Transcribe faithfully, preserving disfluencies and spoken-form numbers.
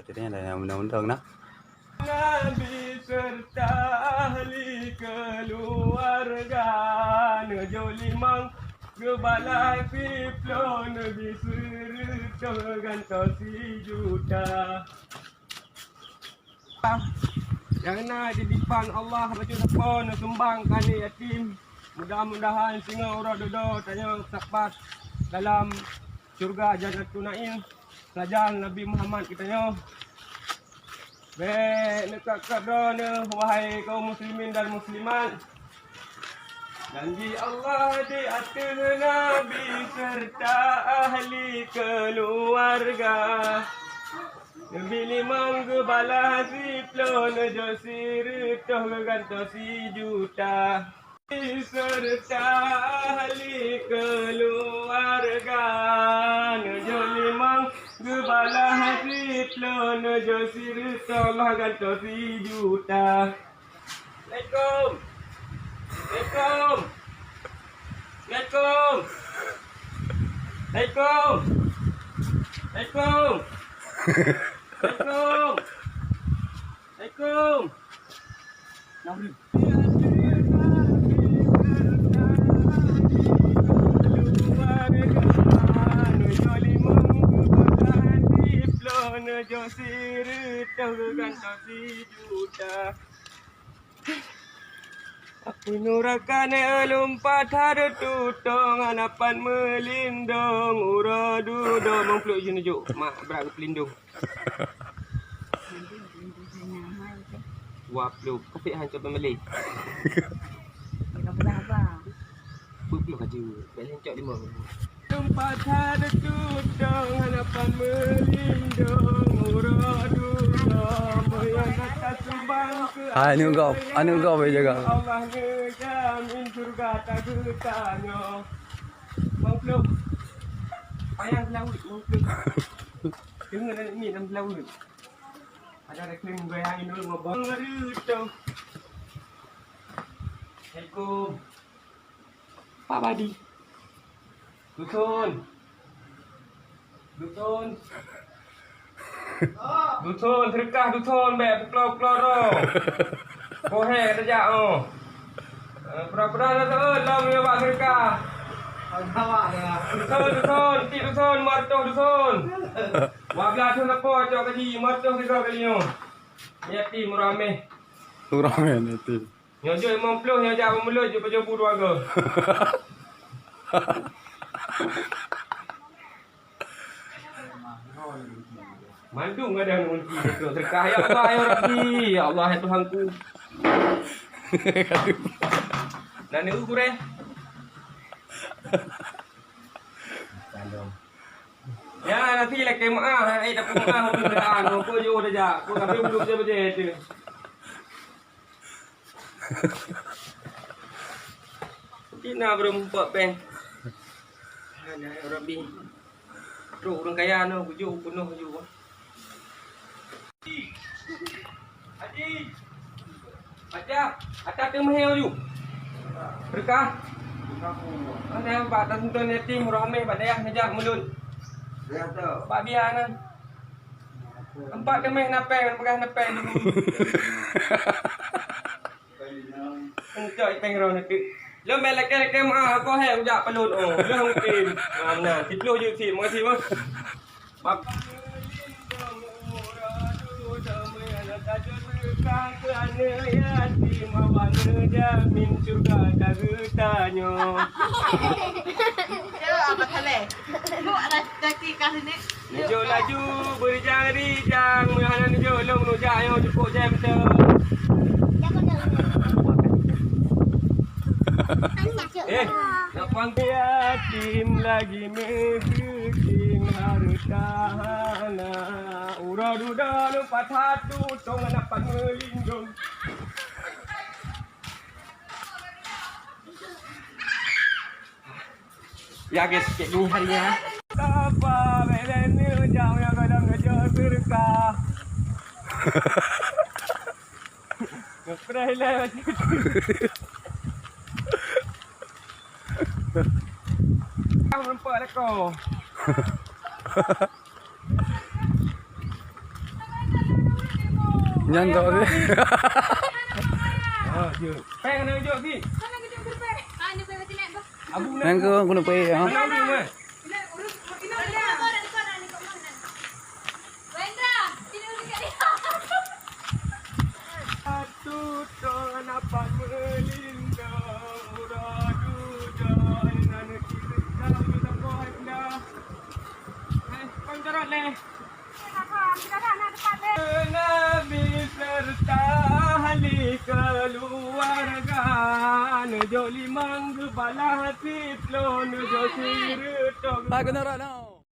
Jadi ada yang undang-undang nah. Nabi serta ahli keluarga, neujok limong geubalah siploh, neubi seureutôh gantoe sijuta. Nyang na di dipan Allah bacut sapo neusumbang keu aneuk yatim. Mudah-mudahan singoh uroe dudoe tanyoe sapat dalam syurga Jannatun Naim. Sajan Nabi Muhammad geutanyoe. Bék neukat-kat droeneuh, wahai kaum muslimin dan muslimat. Janji Allah di ateueh Nabi serta ahli keluarga. Neubi limong geubalah siploh, neujok sireutoh geugantoe sijuta. Serta ahli keluarga, neujok limong geubalah siploh, neujok sireutoh geugantoe sijuta. Assalamualaikum. Assalamualaikum. Assalamualaikum. Assalamualaikum. Assalamualaikum. Assalamualaikum. Apa nuraka neu lumpat hareutu tong hana pan meulindong, uroe dudoe meupluk jeuneujok mak brat geupelindong. Dua puluh. Kasih han coba beli. Dua puluh aja. Beli cok lima. Tempat ada tutong hadapan melindung uroe dudoe yang kata sumbang ke. Ah, ini kau, ini kau boleh jaga. Allah ngejamin surga tak getanyoe. Bang Pluk. Payah laut, Bang Pluk. Dengar ni dalam laut. Ada rekling goyang dulu ngobong. Assalamualaikum. Pak Badi. Dusun. Dusun. Dusun, seudeukah dusun, bèk peuklô-peuklô droe. Kohé tajak oh. Eh, pura-pura na seuôt lom nyoe bak seudeukah. Dusun, dusun, ti dusun, meutoh dusun. Dua belas thôn leupah cok kaji, meutoh tiga kali nyoe. Yatim uroe meh. Uroe meh yatim. Nyoe jeuet limong ploh, nyoe jak meumulut jeuet pajoh bu dua go. Mandum gadang ngunci beutôi seudeukah. Ya Allah, ya Rabbi, ya Allah, ya Tuhanku. Dan ni gurèe. Ya, nanti lakèe meu'ah, ai dapur meu'ah, ureueng meu'ah, ko jeuet tajak, ko kabeh bulu beujèe-beujèe teuh. Tina baru empat pèng. Hana, ya Rabbi. Trok ureueng kaya nyoe, bujur peunoh ju. Haji. Baca. Ata teumeuhe ju. Berkah. Ada bak teuntèe yatim, rahmeh bak dayah neujak meulôn. Bak biya nan. Empat teumeh napèe, peugah napèe. Encok ipèng roh neukeuek. Lôn bèk lakèe-lakèe meu'ah, akoh hèk ujak palot oh. Lôn mungken. Ah, meunan. Siploh jeuet cit. Makasih, Bang. Bak- Neujok laju beurijang-rijang, meuhana neujok lôn meunujak nyoe cukôp jai meuteuk. Eh, nak panggil yatim lagi miskin harta hana. Uroe dudoe lôn pat hatu tong hana pat meulindong. Ya, guys, cek ni harinya. Sapa belen ni jauh yang kadang kerja serka. Ngepray lah. Kau nampak dah kau. Nyan tu. Pèng na jok si. Nyan ke guna payah, ha? Nabi serta ahli keluarga, neujok limong geubalah siplôh, neujok sireutôh.